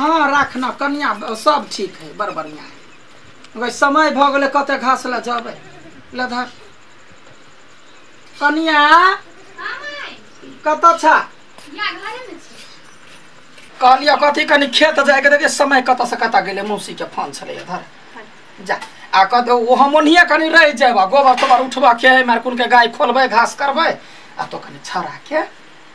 हाँ राखना कन्या सब ठीक है, बड़ बढ़िया है। समय भ गेलै, कते घास ले जबै ले धर। कन्या कतऽ छा? कहलियै कथी कनी खेत जायके देखिए समय कतऽ से कतऽ गेलै। मौसी के फोन छलै, धर जा आ कत ओ हम ओनहिए कनी रहि जायब, गोबर तोबर उठबऽ के है, मारकुन के गाय खोलबै, घास करबै आ तो कनी छौड़ा के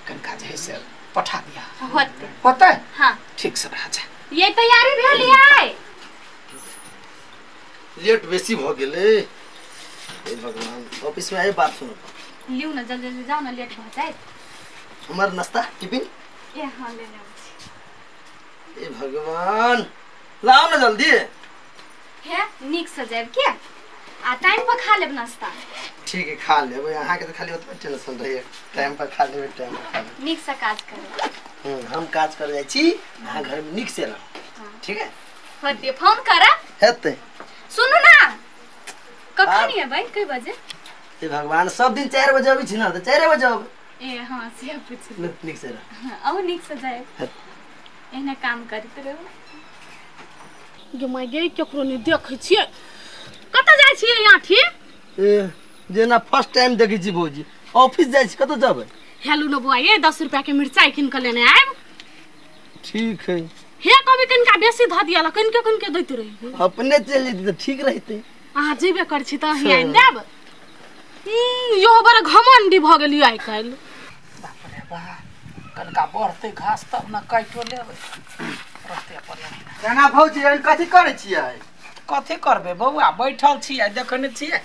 कनिका जे है से पठा दिया होते होते। हां ठीक से रह जा। ये तैयारी भेल यै? लेट बेसी भ गेलै। हे भगवान, ऑफिस में आए बात सुनो। लिउ न जल्दी जल्दी जाउ न, लेट भ जायत। हमर नाश्ता टिफिन ए हां लेने आबै छी। हे भगवान, लाओ न जल्दी। हे नीक से जायब के आ टाइम पर खा लेब नाश्ता। ठीक है खा लेब, अहाँ के तो खाली ओतबे टेंशन रहैए, टाइम पर खा लेब, टाइम पर खा लेब। नीक से काज करब। हम काज कर जाइ छी, अहाँ घर में नीक से रहब। ठीक है होते, फोन करब हेतै। सुनू ना, कखन एबै, कै बजे? हे भगवान, सब दिन 4 बजे अबै छी ना, त 4 बजे अबै। ए हां से पूछ नीक से रह। अहूँ नीक से जायब, एहने काम करैत रहू। गे my गे, केकरो नहीं देखै छियै, कतऽ जाइ छियै यहाँ? ठीक ए जेना फर्स्ट टाइम देखै छी भौजी, ऑफिस जाइ छी, कतऽ जेबै? हेलू न बुआ, ये 10 रुपया के मिरचाई किन के लेने आयब। ठीक है। हे कभी कनिका बेसी धऽ दिअ, कनिके कनिके दैत रही। अपने चलि जेतै तऽ ठीक रहितै। अहाँ जेबे करै छी तऽ अहीं आनि देब। यो बड़ घमंडी भऽ गेलियै आइ काल्हि। बाप रे बाप, कनिका बढ़तै घास तब न काटियो लेबै। रहतै अपन। केना भौजी, एहन कथी करै छियै? कथी करबै बौआ, बैठल छियै, देखै नहि छियै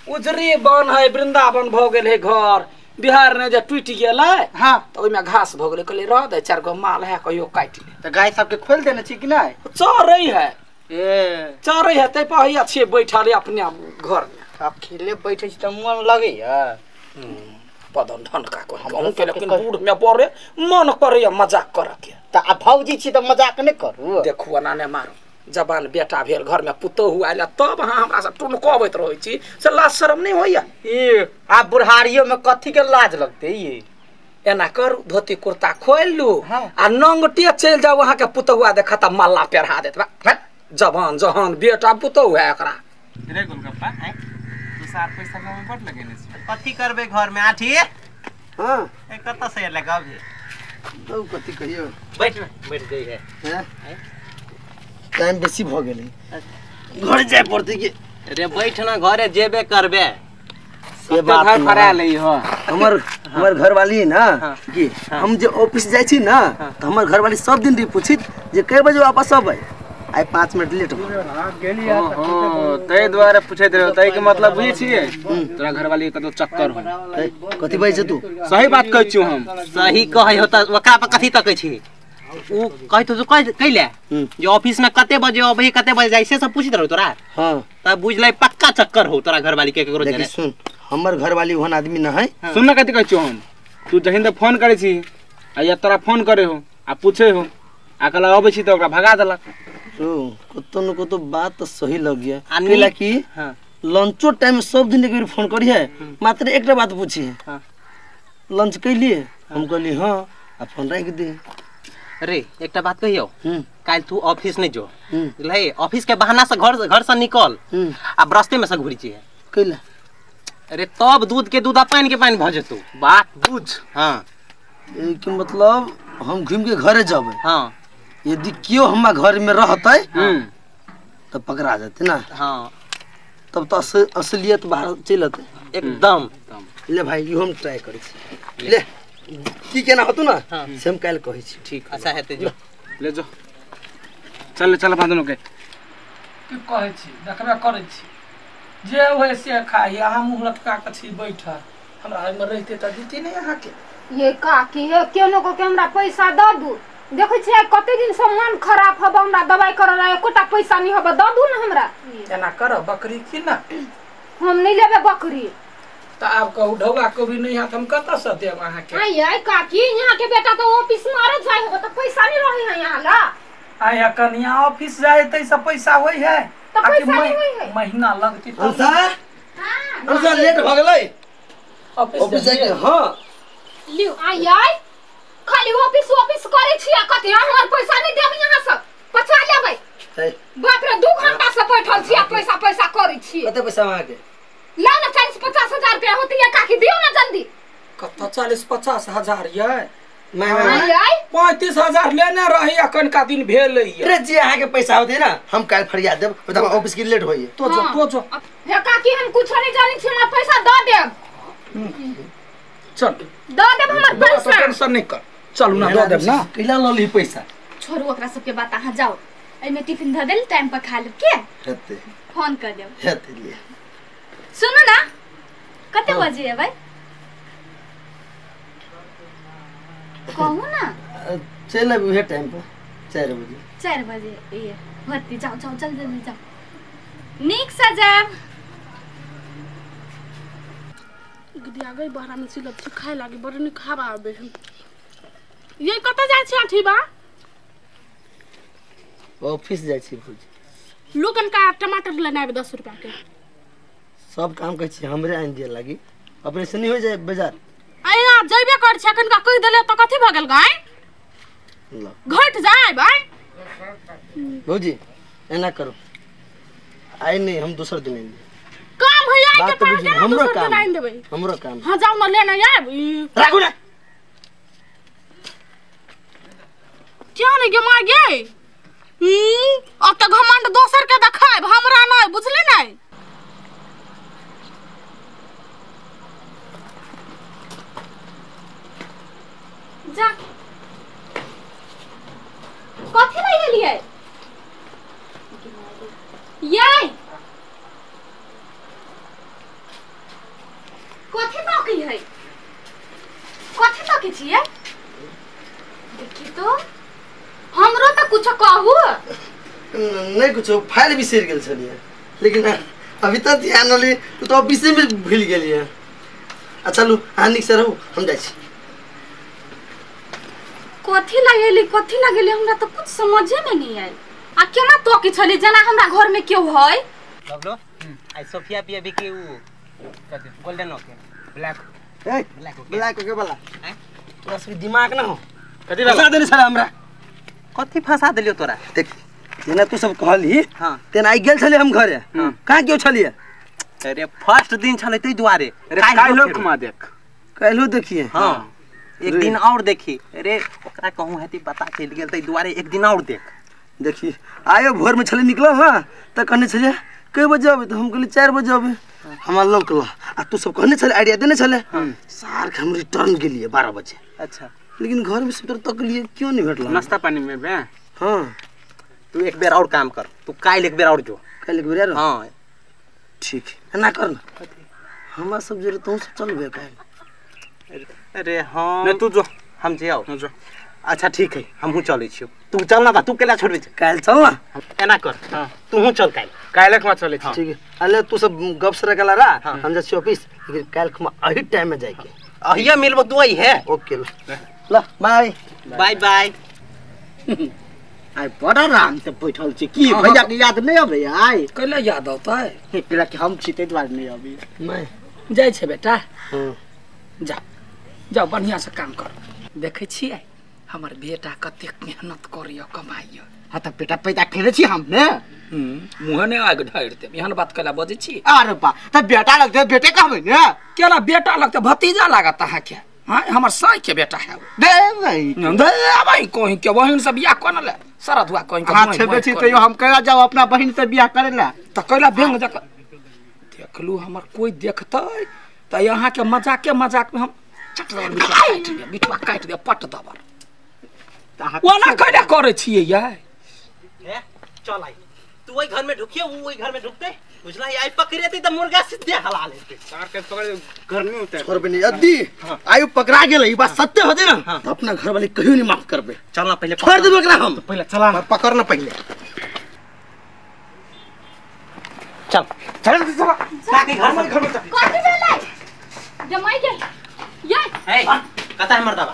उजरी बन है, वृंदावन भऽ गेल है घर। बिहार ने जे टूटि गेलै। हाँ तऽ ओहिमे घास भऽ गेलै, कहलियै रह दे, 4 गो माल है, कहियो काटि ले। तऽ गाय सबके खोलि देने छी कि नहि? चरै है, ए चरै है, ताहि पर हैया छियै बैठल अपने घर में। अकेले बैठे छी तऽ मन लगैया। पदन ढनका को हम के, लेकिन बूढ़ में पड़े मन करैया मजाक करऽ के। तऽ आ भौजी छी तऽ मजाक नहि करू। देखू एना नहि मारू, जवान बेटा भेल, घर में पुतोहु आयल, तब अहाँ हमरा से टुनकबैत रहै छी, से लाज शरम नहि होइया? ए आब बुढ़ारियो में कथी के लाज लगतै? ये एना करू, धोती कुर्ता खोलि लू आ नंगटे चलि जाउ, अहाँ के पुतोहुआ देखत मल्ला पेढ़ा देत। जवान जहान बेटा पुतोहु है एकरा। रे गोलगप्पा, तू सार पैसा गाँव में बड लगेने छी, कथी करबे घर में? आठी हां ए कतऽ से लगाबे? तो कथी कहियो, बैठ बैठ गई है। टाइम बेसी भ गेलै, घर जाय पड़तै कि? रे बैठ ना, घरे जेबे करबे। से बात घर फरा लई हो। हमर हमर घरवाली ना कि हम जे ऑफिस जाइ छी ना, त हमर घरवाली सब दिन री पूछित जे कै बजे वापस अबै, आइ 5 मिनट लेट भ गेली। ओहो तै द्वारे पूछैत रहो, तै के मतलब बुझै छियै तोरा घरवाली के कतौ चक्कर हो। कथी बाजै छै तू? सही बात कहै छियौ हम। सही कहै हो त ओकरा पर कथी तकै छी? उ कहैत हो कैले जे ऑफिस में कते बजे अबै, कते बजे जाइ, से सब पूछैत रहो तोरा। हां त बुझ लै पक्का चक्कर हो तोरा घरवाली के केकरो। देखी सुन, हमर घरवाली ओहन आदमी न है। सुन न कथी कहै छियौ हम, तू जहिन त फोन करै छी आ या तोरा फोन करे हो आ पूछे हो आ कहला अबै छी त ओकरा भगा देलक। कतो न कतो बात तो सही लग गया। कैला कि लंचो टाइम सब दिन एक बेर फोन करी है, मात्र एकटा बात पूछी है, लंच कैलिए? हम कहली हाँ, आ फोन राखि दे। रे एकटा बात कहियो, काल्हि तू ऑफिस नहीं जो, बुझलही? ऑफिस के बहाना से घर घर से निकल आ रास्ते में से घुरी छी। कैला? अरे तब दूध के दूध आ पानी के पानी भ जेतौ। बात बुझ। हाँ के मतलब हम घूम के घरे जबै। हाँ यदि केओ हमरा घर में रहतै तो पकड़ा जेतै ना। हाँ तब तो असलियत बाहर चलि अतै एकदम। ले भाई इहो हम ट्राई करै छी, ले की केना होतौ ना से हम काल्हि कहै छी। ठीक अच्छा हेतै, जो ले जो, चल चल अपना दुनू के। की कहै छी, देखबे करै छी जे होइ से खाइ, अहाँ मुँह लटका के छी बैठल, हमरा एहिमे रहिते तऽ दिती नहि अहाँके। ये काकी हे केनो को के हमरा पैसा दऽ दू, देखै छियै कते दिन से मन खराब हब, हमरा दवाई करऽ ला एकोटा पैसा नहीं हब, दऽ दू ना हमरा। एना करब बकरी की ना? हम नहीं लेबै बकरी। तऽ आब कहू ढौआ कभी नहीं हाथ, हम कतऽ से देब अहाँके? आइ आइ काकी, यहाँ के बेटा तो ऑफिस में आरो जाइ हब तऽ पैसा नहीं रहे है यहाँ ला। आइ कनिया ऑफिस जाय तै से पैसा होइ है? तऽ पैसा नहीं होइ है, महीना लगती। अंसा लेट भ गेलै ऑफिस जाय के। हां लिउ। आइ आइ खाली ऑफिस ऑफिस करे छी आ कथि हमर पैसा नहीं देब यहाँ सब। पचा लेबै। बाप रे 2 घंटा से बैठल छी आ पैसा पैसा करै छी। कते पैसा अहाँ के? लाउ ना 40-50 हजार रुपया होती है काकी, दियो ना जल्दी। कत 40-50 हजार ये? मैं 35,000 लेने रही अखन का दिन भेल ये। अरे जी अहाँ के पैसा होते ना हम काल फरिया देब, तब ऑफिस के लेट होइए। तो जो तो जो हे काकी हम कुछ नहीं जानी छी, हमरा पैसा the देब। चल the देब हमर पैसा, टेंशन नहीं कर, चलू ना the देब ना। कैला ल ली पैसा? छोड़ू ओकरा सबके बात, अहाँ जाओ एमे टिफिन ध देल टाइम पर खा लेब के हेते फोन कर देब हेते लिए। सुनू ना कते बजे एबै कहू ना? चल अभी उहे टाइम पर 4 बजे। 4 बजे ये होती, जाओ जाओ जल्दी जल्दी जाओ, नीक से जाब। गिदिया गई बहरा में सिलब छी खाए लागी बड़ नीक हवा आबे। ये कत जाय छी अथी बा? ऑफिस जाय छी भौजी। लोगन का टमाटर लेने आबे 10 रुपया के। सब काम कहै छी हमरे आनि दिए लागी, अपने से नहीं हो जाए बाजार। आया जइबे कर छी अखन का कहि देले त कथि भ गेल गाय घट जाय भाई। भौजी एना करो, आइ नहीं हम दोसर दिन आनि। काम है आइ के पास केना दोसर दिन आनि देबै? हमरो काम। हां जाउ न लेने आएब। राखू ना क्यों नहीं गे मां गे? अब त घमंड दोसर के देखायब हमरा नहीं, बुझली नहीं? जा कथी लए गेलियै ये? कथी तकी है? कथी तकी छियै? देखी तो हमरो त कुछ कहू नहीं। कुछ फाइल बिसरि गेल छलियै लेकिन अभी तक ध्यान नहीं, तू तो ऑफिसे में भूल गेलियै। अच्छा लू अहाँ नीक से रहू, हम जाइ छी। कथी लगेली कथी लगेली हमरा तो कुछ समझे में नहीं आयल। आ केना तोकी छली जना हमरा घर में केउ है? बबलो आई सोफिया पिया भी के उ कथि गोल्डन ओके ब्लैक ए ब्लैक ओके ब्लैक ओके वाला तोरा सब दिमाग ना हो। कथि वाला फंसा देने छला हमरा? कथि फंसा देलियो तोरा? देख जेना तू सब कहली हां तेना आई गेल छले हम घरे। कहां केउ छलिए? अरे फर्स्ट दिन छले तै दुआरे। अरे काल्हो कुमा देख, काल्हो देखिए। हां एक दिन और देखी। अरे ओकरा कहूं हेती पता चल गेल तै दुआरे एक दिन और देख। देखी आयो भोर में छले निकल ना त कहने छले कै बजे अबे, त हम कहली 4 बजे अबे। हमरा लौकल आ तू सब कहने छले आइडिया देने छले सार के हम रिटर्न गेलिए 12 बजे। अच्छा लेकिन घर में सब तक लिए क्यों नहीं भेटल? नाश्ता पानी में बे। हां तू एक बेर और काम कर, तू काल एक बेर और जो। काल एक बेर? हां ठीक एना कर ना, हमरा सब जरे तू सब चलबे काल। अरे हां नहीं तू जो, हम जाओ। जो अच्छा ठीक है हमहू चलै छियो, तू चल ना, तू केला छोड़बे? काल चल ना। एना कर तूहू चल काल, काल्हि खमा चलै छी। ठीक है अले तू सब गप सरा कला रा, हम जा छी ऑफिस, लेकिन काल खमा अही टाइम में जाए के अहिया मिलबो तू आई है। ओके ल बाय बाय बाय। आई बड़ा आराम से बैठल छी की भैया के याद नहीं अबै? आई कैला याद औतै? केला कि हम छी तै दुआरे नहीं अबै। मैं जाइ छै बेटा। हां जा जाओ बढ़िया से काम कर। देखै छियै हमर बेटा कतेक मेहनत करैया कमाइया। हां त बेटा पैदा केने छी हम ने, मुँह ने आग ढारि देब। एहन बात कैला बजै छी? अरे बा त बेटा लगतै बेटे कहबै ने। केना बेटा लगतै? भतीजा लागत अहाँके। हां हमर साई के बेटा है दे भाई दे भाई कहीं के बहिन से बियाह कोन ले सरद हुआ कहीं के। हां छेबे छी तैयो हम कैला जाओ अपना बहिन से बियाह करे ला? त कैला बेंग जक देखलू हमर कोई देखतै त यहाँ के मजाक के मजाक में हम चट दबर बिटवा काटि दे, बिटवा काटि दे पट दबर। ओना कैला करै छियै यार? ए चल आई तू ओई घर में ढुकिए, ऊ ओई घर में ढुकते बुझला। आई पकड़ेती त मुर्गा सीधे हला लेते। सार के पकड़ घर नहीं उतर छोड़बे नहीं। यदि आयु पकड़ा गेलै ई बात सत्य होते ना त अपना घर वाले कहियो नहीं माफ करबे। चल ना पहले छोड़ देबे एकरा हम। पहले चला ना, पकड़ ना पहले। चल चल चल काकी घर में कथि भेलै जमाई के? ये ए कता है मर्दाबा?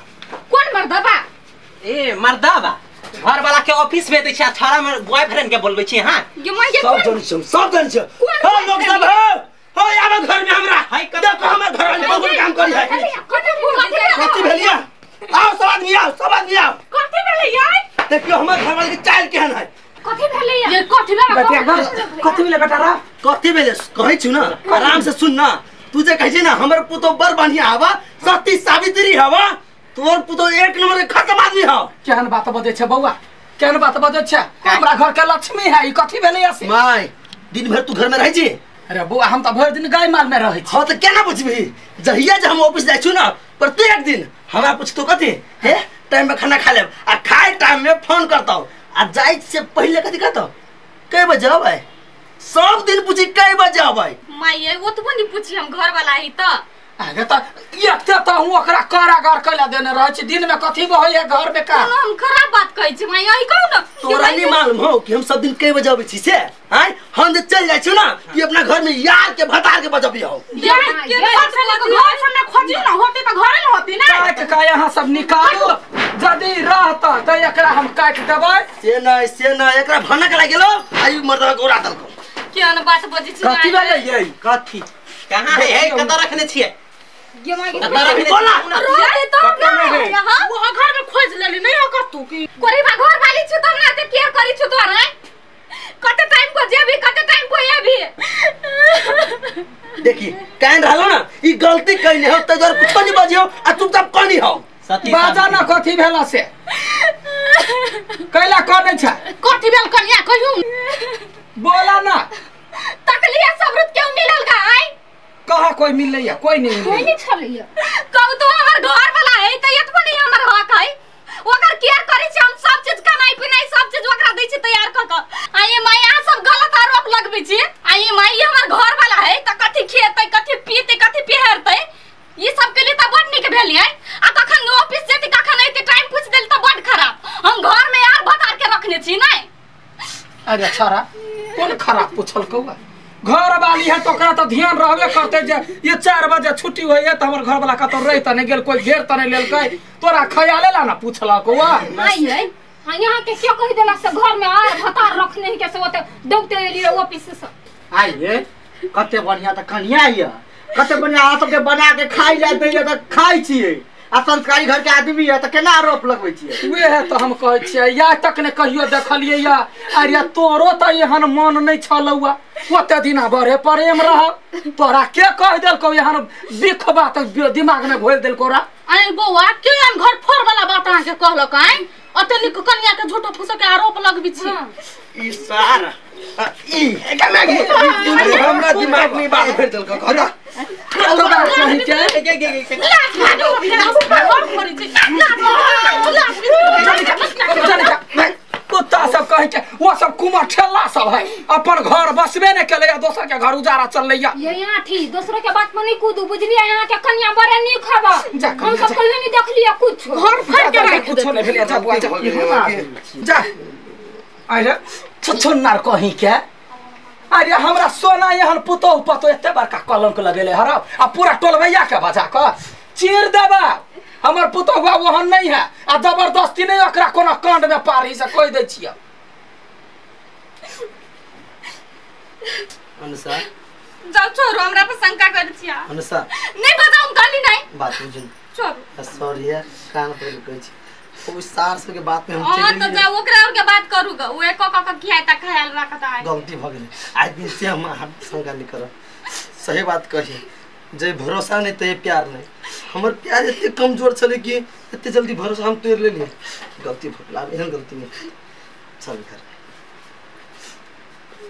कोन मर्दाबा? ए मर्दाबा घर वाला के ऑफिस में दै छै, अठारह में बॉयफ्रेंड के बोलबै छी। हां सब जन छै, सब जन छै। हो लोग सब हो, हो आब घर में हमरा देखो हमर घर वाले बहुत काम करी है। कथि भेलिया? आओ सब आदमी आओ, सब आदमी आओ। कथि भेलै यार? देखियो हमर घर वाले के चाल केहन है। कथि भेल कथि भेल बेटा रा कथि भेल कहै छु न आराम से सुन न तू जे कहै छी न हमर पुतो बड़ बढ़िया हवा सती सावित्री हवा तोर पुतो एक नंबर के खत्म आदमी हव। केहन बात बजै छै बौआ केहन बात बजै छै हमरा घर के लक्ष्मी है ई कथि भेलै से my दिन भर तू घर में रहै छी। अरे बौआ हम त भरि दिन गाय माल में रहै छी। हां त केना बुझबी जहिया जे हम ऑफिस जाइ छु न प्रत्येक दिन हमरा पूछतो कथि हे टाइम में खाना खा लेब आ खाए टाइम में फोन करतौ आ जाय से पहिले कथि कहतौ कै बजे अबै सब दिन पूछी कै बजे अबै। माय ओतबो नहीं पूछी हम घर वाला ही त आगे त एकते त हूं ओकरा कारागार कैला देने रहै छी दिन में कथि होय घर में का हम खराब बात कहै छी my I कहू न तोरा नहीं मालूम हो कि हम सब दिन कै बजे अबै छी से आय हम जे चल जाइ छी न कि अपना घर में यार के भतार के बजबी हो यार के घर से लग घर से में खोजी न होती त घरे न होती ना काट का यहां सब निकालू जदी रहत त एकरा हम काट देबै से न एकरा भनक लागि गेलो आई मर्दवा गोरा दलको केहन बात बजै छी कथि भेलै यै कथि कहां है हे कत रखने छियै गे my कत रखने रोते तो ना यहां वो घर में खोज लेली नहीं हो कतू की कोरीबा घर वाली छु त ना ते केयर करी छु तोर है कते टाइम को जेबी कते टाइम को एबी। देखी कान रहलो ना ई गलती कइने हो त जर कुछ नहीं बजियो आ चुपचाप कहनी हो बाजा ना कथि भेला से कैला कोने छ कथि भेल कन्या कहियो बोला ना तकलिया सबरुत क्यों मिलल का आय कहा कोई मिलैया कोई नहीं कोई नहीं छलैया कहू तो हमर घर वाला है त एतबो नहीं हमर हक है ओकर केयर करै छी हम सब चीज खानाई पिनाई सब चीज ओकरा दै छी तैयार क क आये my अहाँ सब गलत आरोप लगबै छी आये my हमर घर वाला है त कथि खेतै कथि पीतै कथि पहिरतै ई सब के लिए त बड नीक भेल है आ कखन ऑफिस जेतै कखन अइतै टाइम पूछ देल त बड खराब हम घर में यार भतार के रखने छी नै। अरे छारा कोन खराब पूछल कौआ घर वाली है तो ओकरा तो ध्यान रहबे करते जे ये 4 बजे छुट्टी होइए त हमर घर वाला कतौ रहि त नहीं गेल कोई घेर त नहीं लेलकै तोरा खयाले ला ना पूछलक कौआ my है हां यहां के क्यों कहि देला से घर में आर भतार रखने के से ओते दौड़ते एलिए ऑफिस से आइए कते बढ़िया त कन्या ये कते बढ़िया अहाँ सबके बना के खाइ ला दैया त खाइ छियै आ संस्कारी घर के आदमी है त केना आरोप लगबै छियै उहे त हम कहै छियै या तक ने कहियो देखलियै या अरे तोरो त एहन मन नहीं छलौआ ओते दिना बड़े प्रेम रह तोरा के कह देलकौ एहन बिख बात दिमाग में घोल देलकौ रा आय बौआ के एहन घर फोड़ वाला बात अहाँ के कहलक आय ओते निक कन्या के झूठो फूसो के आरोप लगबै छी ई सार ई एका में हमरा दिमाग में बात भर देलकौ कहदा तो बात नहीं के कुत्ता सब कहे के वो सब कुमार ठेला सब है अपन घर बसबे ने केले दोसर के घर उजारा चलैया ये यहाँ ठीक दोसर के बात में नहीं कूदू बुझलिए यहाँ के कन्या बड़े नीक हवा हम सब कहियो नहीं देखलिए कुछ घर फाड़ के राख कुछ नहीं भेलिया जा बुआ जा जा अरे छुछुन्नार कहीं के अरे हमरा सोना एहन पुतोह पतो एते बड़का कलंक लगेले हरब आ पूरा टोलबैया के बजा क चीर देबा हमर पुतोह ओहन नहीं है आ जबरदस्ती नहीं ओकरा कोनो कांड में पारी से कह दै छियै। अनुषा जाओ छोड़ो हमरा पर शंका कर छिया। अनुषा नहीं बताऊं कहली नहीं बात बुझ छोड़ो सॉरी यार कान पर कहै छी ओ सार सब के बात में हम चल हां तो जा ओकरा और के बात करूगा ओ एक क क खियाय त ख्याल रखता है गलती भ गेलै आज दिन से हम शंका नहीं करब सही बात कही जे भरोसा नहीं तो ये प्यार नहीं हमर प्यार एते कमजोर छले कि एते जल्दी भरोसा हम तोड़ लेलिए गलती भ गेल एहन गलती नहीं चल घर।